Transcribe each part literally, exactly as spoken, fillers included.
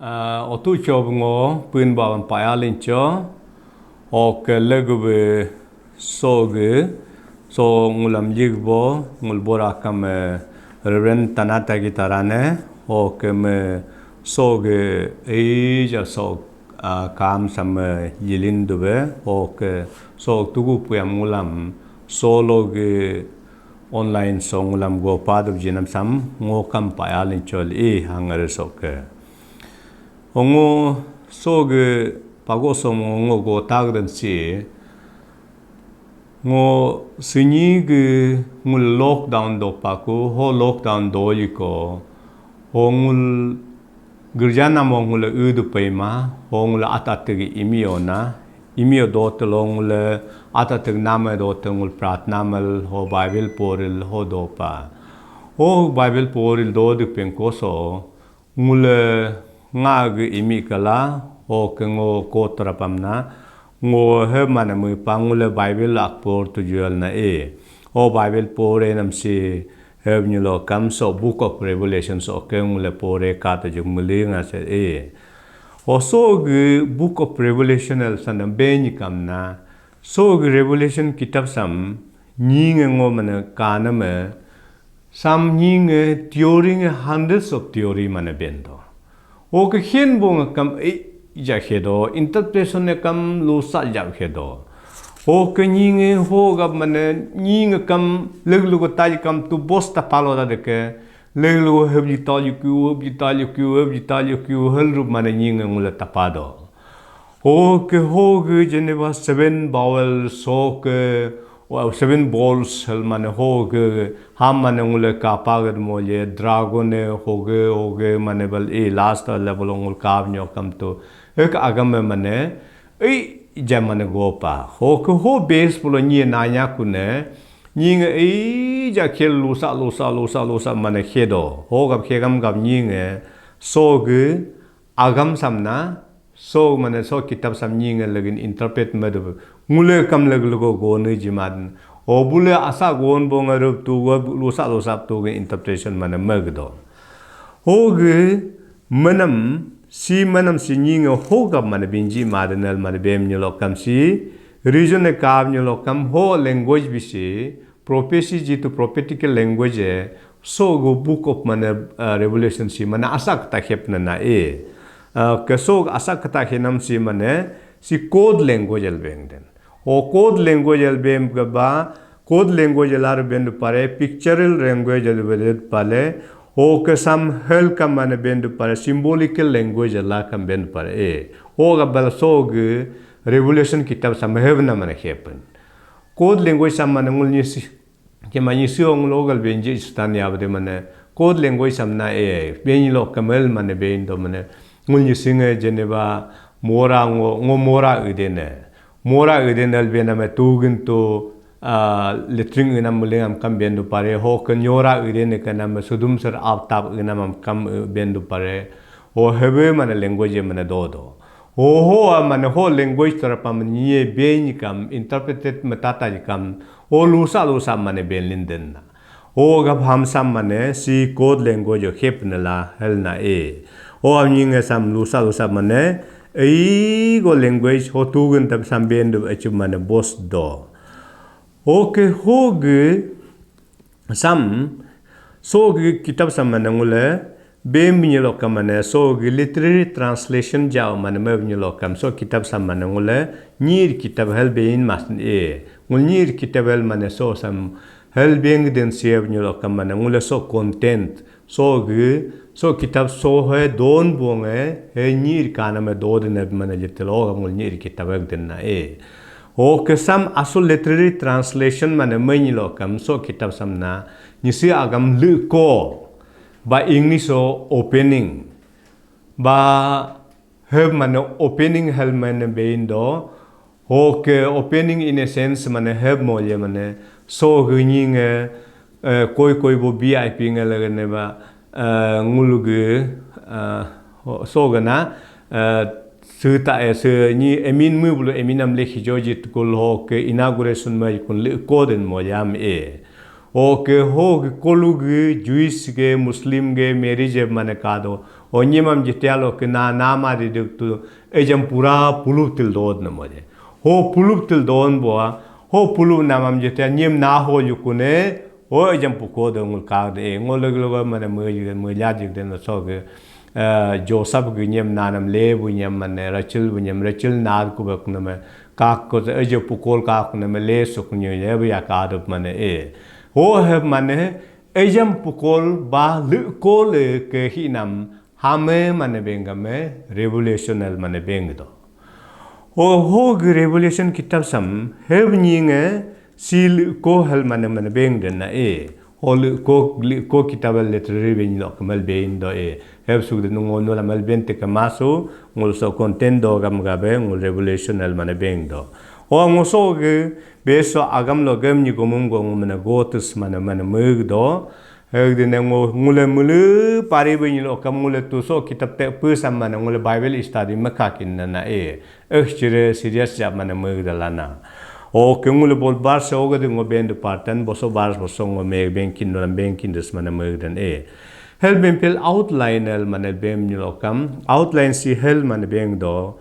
Ah, otu chob ngo pun bawan payalincho. Ok, legube soge so ngulam ligbo ngulbora kam, eh, Reverend Tanata Gitarane. Ok, me soge eja so, ah, kam sam, eh, yilin dube. Ok, so tugu puyam ngulam solo ge online so ngulam go padub jinam sam ngo kam payalincho li hangare soke. Ongo soge pago som ngo go tagden si ngo sinyi ge ngul lockdown do paku ho lockdown do yiko ho ngul gerja namo ngul udu paima ho ngul atat ge imio na imio do telo ngul atat ge nama do te ngul pratna mal ho Bible poril ho do pa ho Bible poril do de pengko so ngule nga ge imi kala, ho ke ngo kotra pamna, ngo he mana mu pa ngule Bible ak por tu jual na e. Ho Bible pore nam si he nyulo kam so Book of Revelation so ke ngule pore ka tu juk muli nga se e. Ho so ge Book of Revelation el sana beni kamna, so ge Revelation kitab sam nyinge ngo mana kana me, sam nyinge theory nge hundreds of theory mana bendo. Ho ke khen bo nge kam e ja khedo, interpretation ne kam lusa ja khedo. Ho ke nyinge ho gab mana nyinge kam leg lugo taj kam tu bos ta palo da de ke leg lugo hebji tal yu kyu, hebji tal yu kyu, hebji tal yu kyu, hel rup mana nyinge ngule tapado. Ho ke ho ge jeneba seven bowel so ke, wa, seven bowls hel mane ho ge ham mane ngule kapa ge mo ye dragon e ho ge ho ge mane bal e last level ngul kav nyo kam to ek agam me mane ei ja mane gopa ho ke ho base pulo nyi nanya kune nyinge ei ja khel lusa lusa lusa lusa mane khedo ho gab khegam gab nyinge so ge agam samna so mane so kitab sam nyinge lagin interpret madu ngule kam lag lugo gonu jimadan. O bule asa gon bonga rup tu go lusa lusa tu ge interpretation mane magdo. Ho ge manam si manam si nyinge ho gab mane binji madanal mane bem nyulok kam si reason e kab nyulok kam ho language bisi prophecy jitu prophetical language e so go book of mane, uh, Revelation si mane asa kata khepna na e. Uh, ke so asa kata khenam si mane si code language el beng den. O code language el bem ke ba code language el ar bendu pare, pictorial language el bendu pare. O ke sam hel ka mane bendu pare, symbolical language el kam bendu pare e. O ga bal so ge Revelation kitab sam hevna mane khepen. Code language sam mane ngul nyisi. Kema nyisi ong logal benji stan ya bade mane code language sam na e benyi lo kamel mane ben do mane ngul nyisi nge jeneba mora ngo ngo mora udene mora udene al bena me tugin to, ah, letring inam muling am kam bendu pare ho ke nyora udene ke nam sudum ser aptap inam am kam, eh, bendu pare ho hebe mane language mane do do. Ho ho a mane ho language tara pa mane nye be ni kam interpreted matata ji kam ho lusa lusa mane ben linden na. Ho gab ham sam mane si code language o khep na la hel na e. Ho am nyinge sam lusa lusa mane ei go language ho tugun tab sam ben du achu mane bos do. Ho ke ho ge sam so ge kitab sam mane ngule bem nyelo kamane so ge literary translation jao mane me nyelo kam so kitab sam mane ngule nyir kitab hel bein mas e ngul nyir kitab hel mane so sam hel beng den siev nyelo kamane ngule so content so ge so kitab so he don bonge he nyir kana me do den mane litel o ngul nyir kitab ek den na e. Ho ke sam asul literary translation mane me nyelo kam so kitab sam na nyisi agam le ko ba English o opening ba heb mane opening hel mane bein do. Ho ke opening in a sense mane heb mo ye mane so ge nyinge, eh, koi koi bo V I P nge lege ne ba, eh, ngulu ge, eh, ho, so ge na, eh, se ta e se ni emin mu bulu emin am le khijo ji tukul ho ke inauguration ma kun le ko den mo yam e. Ho ke ho ge kolu ge Jewish ge Muslim ge marriage mane ka do. Ho nyimam jitia lo kena nama di duk tu ejam pura pulup til dod na mo je. Ho pulup til don bo a, ho pulup namam jitia nyim na ho yukune, ho ejam puko de ngul ka de, ngul log log mane me jik de, me ja jik de na so ge, eh, Joseph ge nyim nanam le bu nyim mane, Rachel bu nyim, Rachel na ku bak na me, kak ko eje pukol kak na me le suk nyu ye bu ya ka de mane e. Ho he mane, ejam pukol ba lukol ke hinam hame mane bengame revelation el mane beng do. Ho, ho ge revelation kitab sam heb nyinge si luko hel mane mane beng den na e. Ho luko, luko kitab el literary ben lo kemal ben do e. Heb suk de nungo no la mal ben te kemasu, ngul so content do gam gabe, ngul revelation el mane beng do. Ho ngo so ge, beso agam lo gem nyi gomum go ngumene gotus mane mane mug do. Hegdine ngo ngule mulu pari be nyilo kam ngule tuso kitab te pu sam mane ngule Bible study mekakin na na e. Eh, chire serious ja mane mug dalana. O ke ngule bol bar se oga de ngo bendu partan boso bar boso ngo me benkin dolam benkin dus mane mug dan e. Hel ben pel outline el mane bem nyilo kam. Outline si hel mane beng do.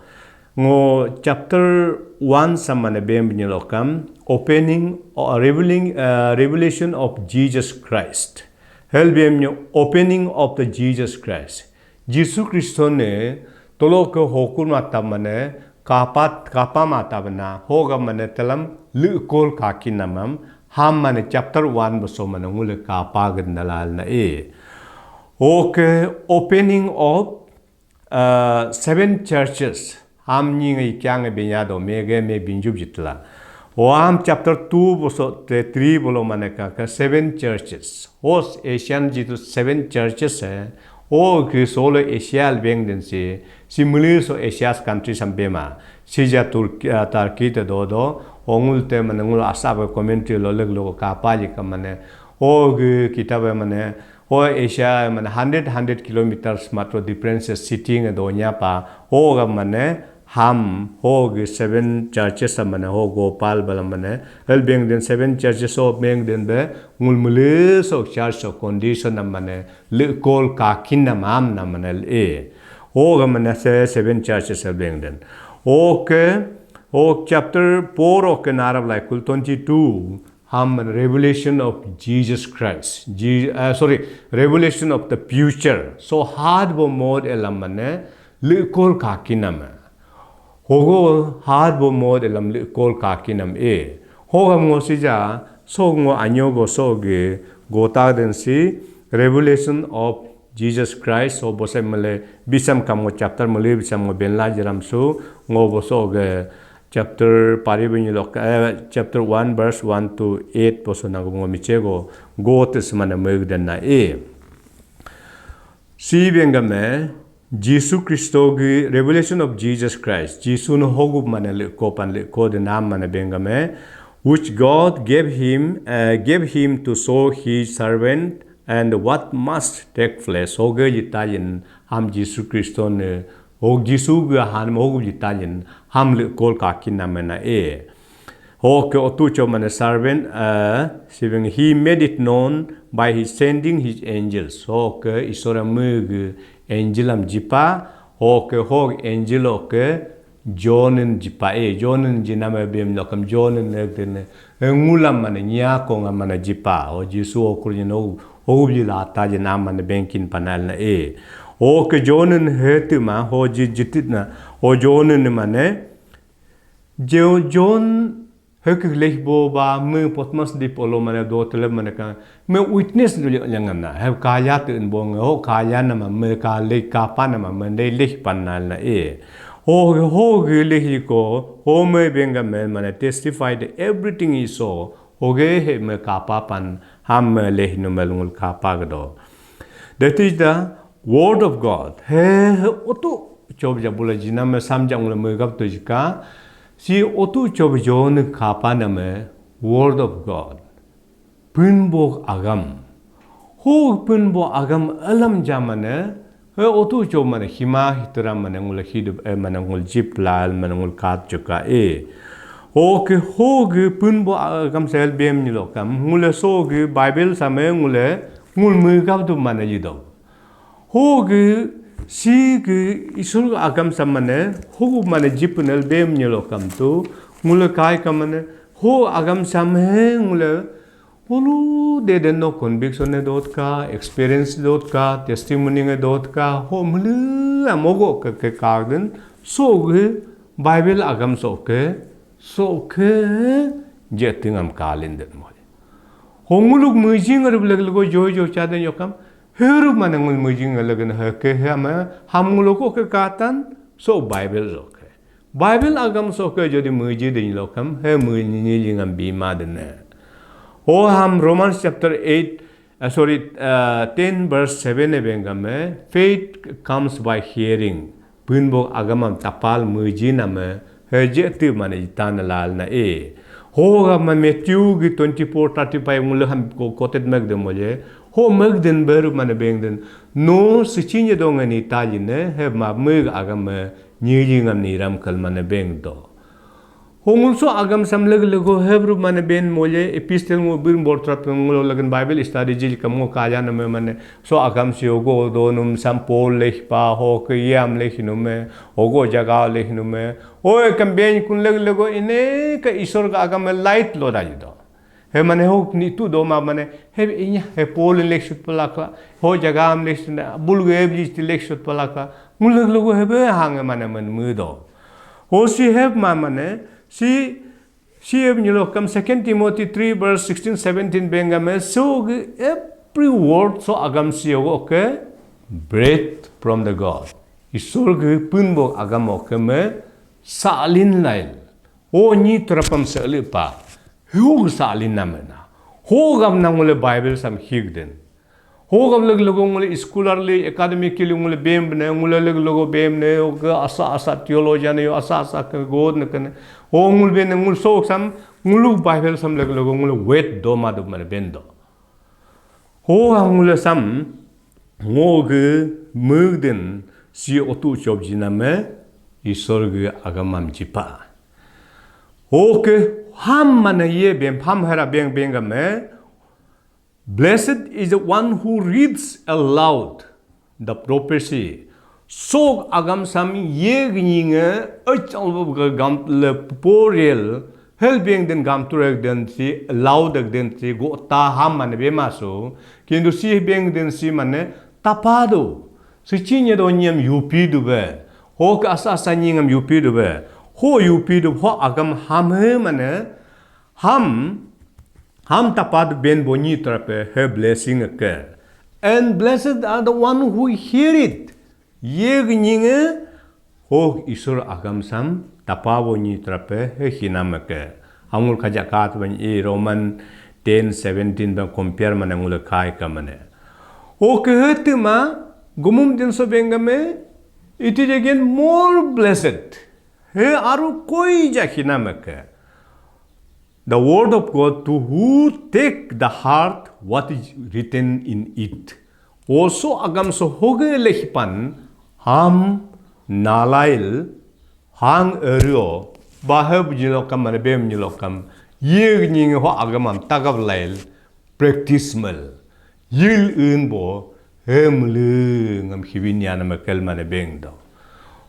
Ngo chapter one samane bem nyelokam opening, uh, revealing, uh, revelation of Jesus Christ. Hel bem nyo opening of the Jesus Christ. Jisu Kristo ne tolo ke hokur mata mane kapat kapa mata bana hoga mane telam lukol kaki namam ham mane chapter one boso mane ngule kapa gendalal na e. Okay, opening of uh, seven churches. Ham nyi ngai kya ngai benya do me ge me binjup jitla. O ham chapter two boso te three bolo mane ka, ka seven churches. Hos Asian jitu seven churches hai. O ke solo Asia al beng den si. Si muli so Asia's country sampe ma. Si ja Turkey, uh, Turkey te do do. O ngul te mane ngul asap commentary lo leg lo ka pa ji ka mane. O ge kitab mane Ho Asia mane hundred, hundred kilometers matro differences city nge donya pa. Ho ga mane ham, ho ge seven churches mane ho gopal bala mane. Hel beng den seven churches ho beng den be ngul mule so church so condition mane le kol kakin na mam na mane e. Ho ga mane se seven churches hel beng den. Okay, ho chapter four ho ke narab laikul twenty-two. Ham, revelation of Jesus Christ. Je-, uh, sorry, revelation of the future. So hard bo mod elam mane likol kakinam. Hogo hard bo mod elam likol kakinam e. Hogam ngo sija so ngo anyo go so ge gota den si revelation of Jesus Christ. So bose mele bisam kam ngo chapter mele bisam ngo benla jeram su ngo bo so ge Chapter pari bini lok, eh, chapter one verse one to eight poso na ngo michego go tes mana meg den na e. Si bengame Jisu Kristo gi revelation of Jesus Christ. Jisu no hogup mana le kopan le ko de nam mana bengame, which God gave him, uh, gave him to show his servant and what must take place. Hoge jitayin ham Jisu Kristo ne Hog Jisu ga han mo hog jitalin ham le kol kakin namena e. Hog ke otu cho mane servant, uh, sibing he made it known by his sending his angels. Hog ke isora mug angel am jipa, hog ke hog angel ke John in jipa e, John in jiname bem lokam John in ek din ngulam mane nya ko ngam mane jipa. O Jisu okur jin hog hog jila ta jinam mane bengkin panal na e. O ke John in hetu ma ho ji jitit na. O John in mane je John hek leh bo ba me Patmos dip olo mane do tele mane ka me witness do jangan na he kaya tu in bong ho kaya nama me ka le kapa nama me de leh panal na e. Ho ho ge leh ko ho me benga me mane testified everything he saw. Hoge he me kapa pan ham me leh numel ngul kapa gdo. That is the word of God. He he otu chob jabula jina me samjang le me gap to jika si otu chob jo ne kapa na me word of God. Pun bo agam. Ho pun bo agam alam jamane He otu cho mane hima hitera mane ngul hidup e mane ngul jip lal mane ngul kat chuka e. Ho ke ho ge pun bo agam sel bem ni lo kam ngule so ge Bible same ngule ngul me gab du mane lido. Ho ge Si ke Isur agam sam mane, ho mane jipunel bem nyelo kam tu, ngule kai kam mane, ho agam sam he ngule, holu de den no conviction ne dot ka, experience dot ka, testimony nge dot ka, ho mulu amogo ke ke kagden, so ge Bible agam so ke, so ke je tingam kalin den mo. Ho nguluk mujing rup leg lego joy jo chaden yokam, herup mana ngul mujing legen heke hama, ham nguluk oke katan, so Bible oke. Bible agam soke jodi muji din lokam, he muji lingam bima dene. O ham Romans chapter eight, uh, sorry, uh, ten verse seven e bengam, faith comes by hearing. Pun bok agamam tapal muji nama, he je tu mana itan lal na e. Ho gama Matthew gi twenty-four thirty-five mula ham ko-, quoted meg de moje. Ho meg den beru mana beng den. No sichin ye dong ni tali ne, he ma meg agam, nyili ngam ni ram kal mana beng do. Ho ngul so agam sam leg lego hebru mana ben moje epistle ngo bir bor trap ngulo lagan Bible study jil kam ngo kaya na me mane so agam si ogo do num sam Paul leh pa ho ke yam leh nume ogo jaga leh nume. Oi kam ben kun leg lego ine ka Isor ga agam light lo da do. He mane ho ni tu do ma mane he inya he Paul leh sut pala ka ho jaga am leh sut bul ge bi leh sut pala ka ngul leg lego he be hang mane man mu do. Ho si heb ma mane, si, si heb nyelokam Second Timothy three verse sixteen, seventeen bengame, so ge every word so agam si ogo ke breath from the God. Isor ge pun bo agam oke me salin lail. O ni trapam se pa. Hu salin namena. Ho gam na ngule Bible sam hig den. Ho gam leg lego ngule scholar le academic ke le ngule bem bene ngule leg lego bem ne o ke asa asa theologian yo asa asa ke god ne kene. Ho ngul ben ngul so sam ngulu Bible sam leg lego ngule wet do ma do mane ben do. Ho ngule sam ngo ge mug den si otu chob jiname Isor ge agamam jipa. Ho ke ham mane ye bem ham hera beng beng game. Blessed is the one who reads aloud the prophecy. Sok agam sam ye gnyinge ach albo gam le porel hel beng den gam turek den si aloud ek den si go ta ham mane be maso kintu si beng den si mane tapado si chinye do nyem yupi dube ho ke asa asa nyingam yupi dube ho yupi dub ho agam ham he mane Ham, ham tapad ben bonyi trape he blessing ke. And blessed are the one who hear it. Ye nyinge ho Isur agam sam tapa bonyi trape he hinam ke. Angul kaja kat ben e Roman ten seventeen ben compare mane ngule kai ka mane. O ke he tema gumum din so bengame, it is again more blessed. He aru koi ja hinam ke. The word of God to who take the heart what is written in it. Oso agam so hoge lehpan ham nalail hang erio bahab nyilokam mane bem nyilokam yeg nying ho agamam tagab lail practice mal. Yil un bo hem lu ngam hibin yana ma kel mane beng do.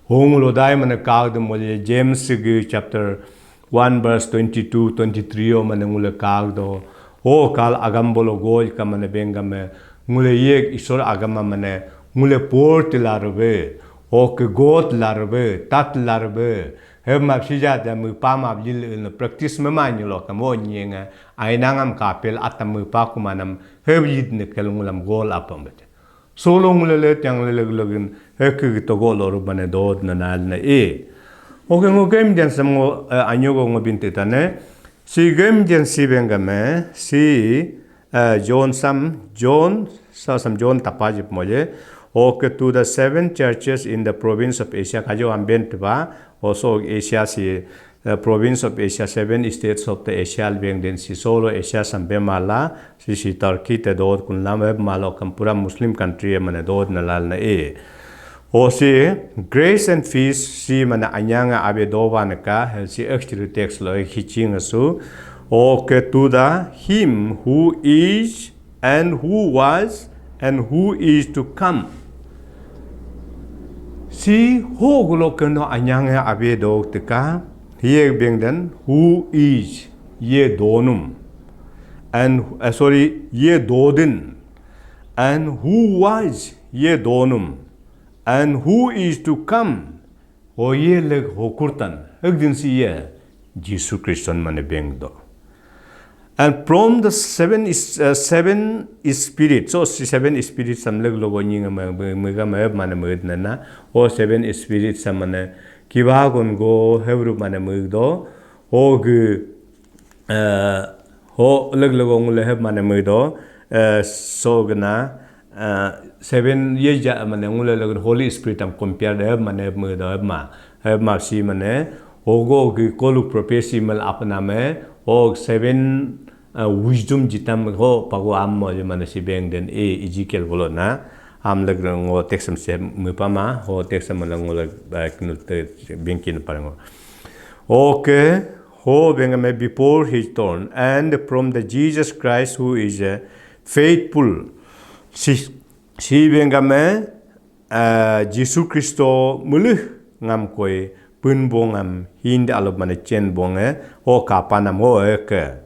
Hong lo dai mane kag do mole James gi chapter one verse twenty-two, twenty-three o mane ngule kag do. O kal agam bolo goj ka mane beng game ngule yek Isor agama mane ngule por tila rube. O ke god la rube, tat la rube. Hem ma sija da mu pa ma yil un practice ma ma nyulo ka mo nyinga. Ainangam kapil atam mupa kumanam hebjit ne kel ngulam gol apam bete. Solo ngulele tiang lele gulagin heke gito golo rubane dod na nal na e. Oke ngo gem jen sam ngo anyogo ngo binte tane. Si gem jen si bengame si John sam John sa sam John tapajip moje. Oke to the seven churches in the province of Asia kajo amben tiba. Also Asia si The province of Asia, seven states of the Asia, beng den si solo Asia sam bemala, si si Turkey te dod kun lam eb malo kam pura Muslim country e mane dod na lal na e. O si grace and peace si mane anyanga abe doba na ka, hel si extra text lo e hiching su. O ke to the him who is and who was and who is to come. Si ho gulo keno anyang ya abe dog teka, hiye bengden, who is, ye donum, and, uh, sorry, ye dodin, and who was, ye donum, and who is to come, ho ye leg ho kurtan, hegdin si ye, Jisu Kriston mane beng do. And from the seven is, uh, seven spirits, so si seven spirits sam leg logo nying me, me, me, me, mana me, na, na, o seven spirits sam mane, kiwa gon go, hebru mane me do, ho gu, uh, ho leg logo ngule heb mane me do, uh, so gana, uh, seven ye ja mane ngule leg Holy Spirit am compare de mane me do ma, ma si mane, hogo gu koluk prophecy mal apna me, ho seven, uh, wisdom jitam ho pago am mo je mane si beng den e Ezekiel bolo na, am leg ngo text am se me pama, ho text am le ngo le, uh, knu te bengkin parango. Okay, ho beng me before his throne and from the Jesus Christ who is a faithful. Si, si beng me, uh, Jisu Kristo mulih ngam koi pun bongam hind alop mane chen bonge, ho kapanam ho eke.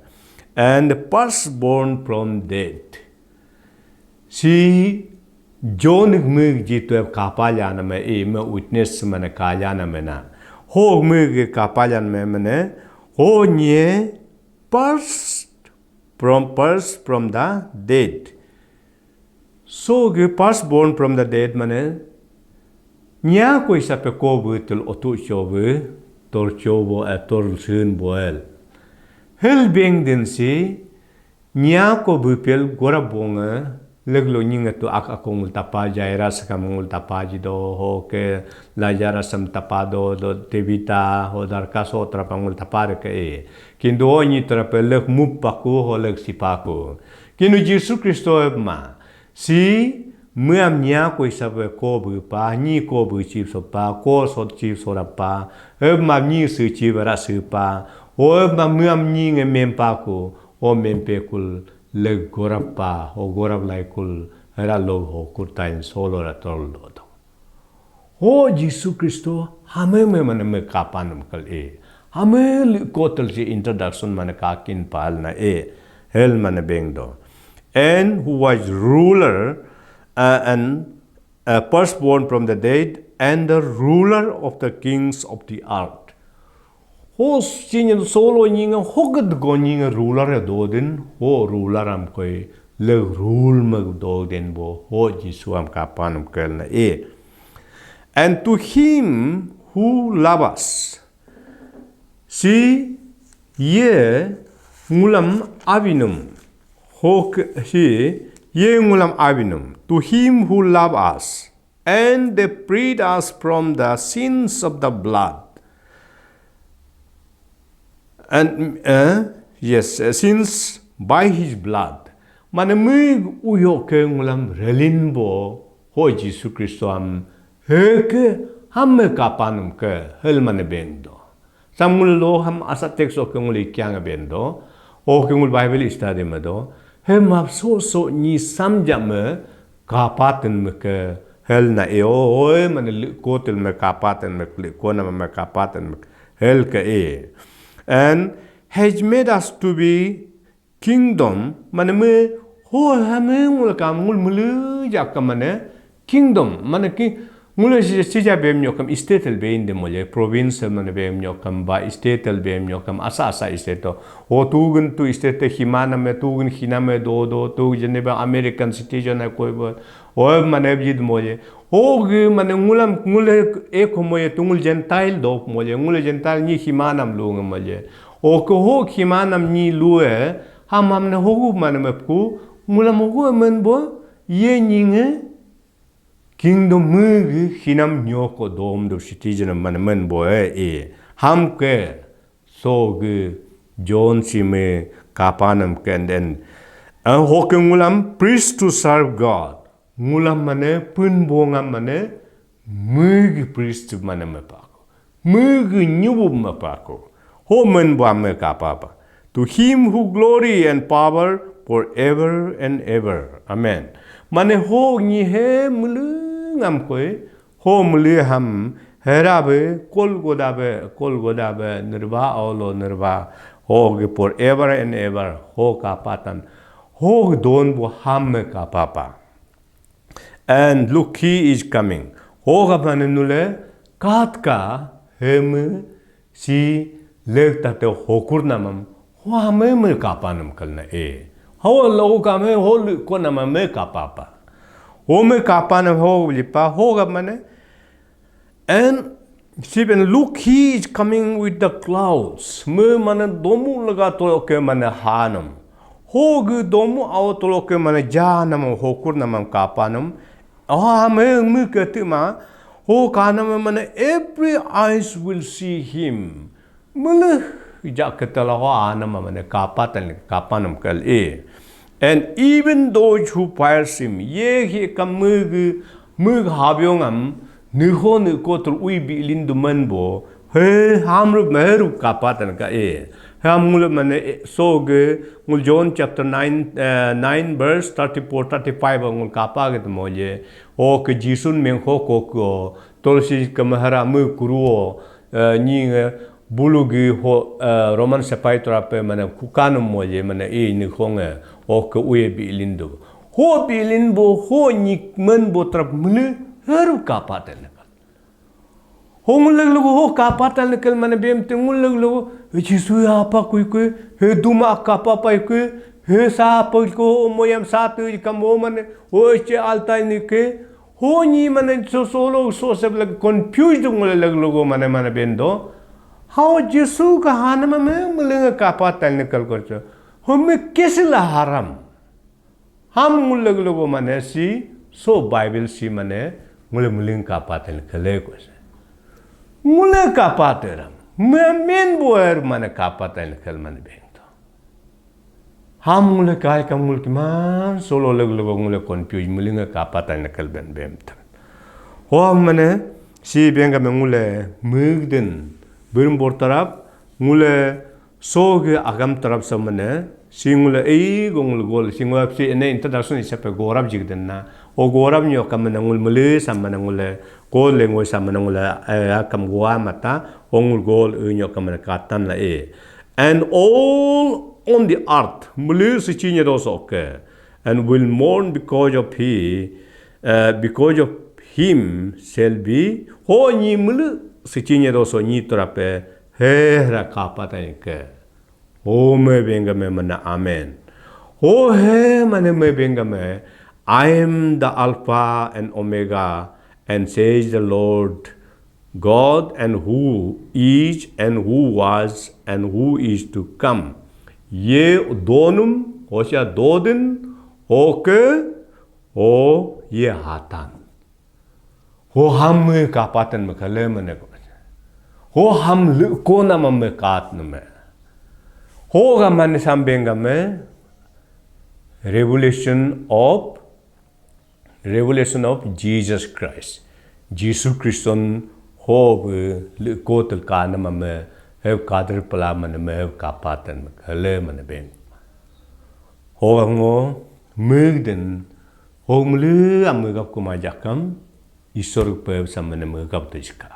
And firstborn from death. Si John mug ji tuep kapalya name e me witness mane kalya name na. Ho mug kapalya name mane, ho nye first from, first from the dead. So ge firstborn from the dead mane, nya ko isa pe ko bu tul otu cho bu, tor cho bo, eh, tor sun boel. Hel beng din si, nya ko bu pel gora bonga, leglo nyinga tu ak akongul tapa, Jairus kam ngul tapa ji do, ho ke Lazarus sam tapa do, do Tevita, ho Darkas ho trapa ngul tapa de ke e. Kindu ho nyi trapa lek mup paku, ho lek sipaku. Kinu Jisu Kristo eb ma, si, meam nya ko isab ko bu pa, nyi ko bu chip so pa, ko so chip so rap pa, eb ma nyi su chip ra su pa, o eb ma meam nyi nge mem pa ku, o mem pe kul, le gorap pa, o gorap lai kul, ra lo ho kurtain solo ra tol do do. Ho Jisu Kristo hame me mane me kapanum kal e. Hame li kotel si introduction mane kakin pal na e. Hel mane beng do. And who was ruler, uh, and, uh, firstborn from the dead and the ruler of the kings of the earth. Ho sinyin solo nyinga hogad go nyinga ruler ya dodin, ho ruler am koi le rule mag dodin bo, ho Jisu am kapan am kel na e. And to him who love us, si ye ngulam abinum, ho hi ye ngulam abinum, to him who love us, and they freed us from the sins of the blood. And, uh, yes, uh, sins by his blood. Mane mui uyo ke ngulam relin bo ho Jisu Kristo am he ke ham me kapanum ke hel mane beng do. Sam ngul lo ham asa text oke ngul ikyang bendo. Oke ngul Bible study mado. He map so so ni samja me kapatan me ke hel na e o oi mane liko tel me kapatan me liko na me kapatan me hel ke e. And has made us to be kingdom, mane me ho hame ngul kam ngul mulu jak kam mane kingdom, mane ki ngul si sija bem nyokam state el bein de mole, province mane bem nyokam ba state el bem nyokam asa asa state to. O tugun tu state te himana me tugun hina me do do tu jene ba American citizen ai koi bo. O mane bjid mole. O ge mane ngulam ngule ek moye tu ngul Gentile dok mole, ngule Gentile ni himanam lung mole. O ke ho himanam ni lue, Ham ham ne hogu mane mepku, mula mogu amen bo, ye nyinge, kingdom mege hinam nyoko dom do citizen mane men bo e, e. Ham ke, so ge, John si me, kapanam ke and then, eh, hoke ngulam priest to serve God. Ngulam mane, pun bongam mane, mege priest mane mepako. Mege nyubu mepako. Ho men bua me kapapa. To him who glory and power forever and ever. Amen. Mane ho nyi he mulu ngam koi, Ho muli ham hera be kol goda be kol goda be nirba olo nirba. Ho ge forever and ever ho kapatan. Ho ge don bu ham me kapapa. And look, he is coming. Ho ga mane nule kat ka hem si lek tate hokur namam ho ham me kapanam kalna e. Ho lo ka me ho lu ko namam me kapapa. Ho me kapanam ho lipa ho ga mane. And Stephen, look, he is coming with the clouds. Me mane domu laga tolo ke mane hanam. Ho ge domu ao tolo ke mane janam hokur namam kapanam. Oh, me me ke tu ma. Ho kanam mane every eyes will see him. Mele ja ketala ho anam mane kapatan kapanam kal e. And even those who pierce him, ye hi kam mug mug habyong am nuho nuko tur ui bi lin du man bo he hamrup meherup kapatan ka e. Ham ngul mane so ge ngul John chapter nine, uh, nine verse thirty-four, thirty-five ngul kapa ge mo ye. O ke Jisun meng ho ko ko tolsi ke mahara mu kuruo, uh, ni nge bulu gi ho, eh, Roman sepai trape mane kukanum moje mane e ni honge, eh, o ke uye bi lindu. Ho bi lin bo ho nyik men bo trap mulu heru kapate lekal. Ho ngulag lugu ho kapate lekal mane bem te ngulag lugu, eh, Jisu ya apa kui kui, he duma kapa pai kui, he sa apa ko moyam sa tu kam bo mane, o che altai ni ke, Ho ni mane so solo so se lag confused ngule lag logo mane mane bendo. Hao Jisu ka hanama me mulinga kapa tal nikal korcho. Ho me kesila haram. Ham ngule lag logo mane si so Bible si mane ngule muling kapa tal nikal ko se. Ngule kapa teram. Me men boer mane kapa tal nikal mane bendo. Ham ngule kai kam ngul kiman solo leg lego ngule confuse mulinga kapatan nekel ben bem ter. Ho ham mane si benga me ngule mugden birim bortarap ngule so ge agam tarap sa mane si ngule ei go ngul gol si ngule si ene introduction isape gorap jigden na. O gorap nyo kam mane ngul mule sam mane ngule gol le ngoi sam mane ngule, eh, akam goa mata o ngul gol e nyo kam mane katan la e. And all on the earth, mulu sichinya dosoke, and will mourn because of he, uh, because of him shall be. Ho ni mulu sichinya doso ni torape he hra kapatan ke. Ho me benga me mana amen. Ho he mane me benga me, I am the Alpha and Omega, and says the Lord God and who is and who was and who is to come. Ye donum, hosia dodin, hoke, ho ye hatan. Ho ham me kapatan me kale mane ko. Ho ham le ko nama me kat me. Ho ga mane sambenga me revelation of Revelation of Jesus Christ. Jisu Kriston ho bu le ko tel ka nama me he kader pala mane me he kapatan me kale mane beng. Ho ngo mugden ho mulu am gap kuma jakam Isor pe sam mane me gap de jika.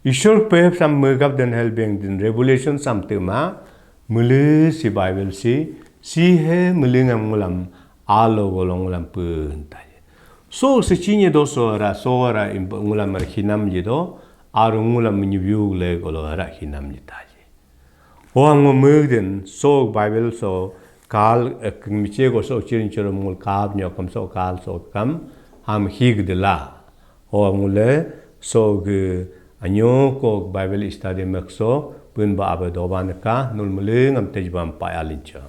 Ishwar pep sam megap den hel beng den revelation sam tema mele si Bible si si he mele ngam ngulam alo golo ngulam pun taje. So si chinye doso ra so ra imp-, ngulam ra hinam je do aro ngulam nyubiu le golo ra hinam je taje. Ho ngo mug den so Bible so kal, eh, miche go so chirin chirom ngul kap nyo kam so kal so kam ham hig de la. Ho ngule so ge anyo ko Bible study mek so pun ba abe doban ka nul mele ngam tej bam pa alin cho.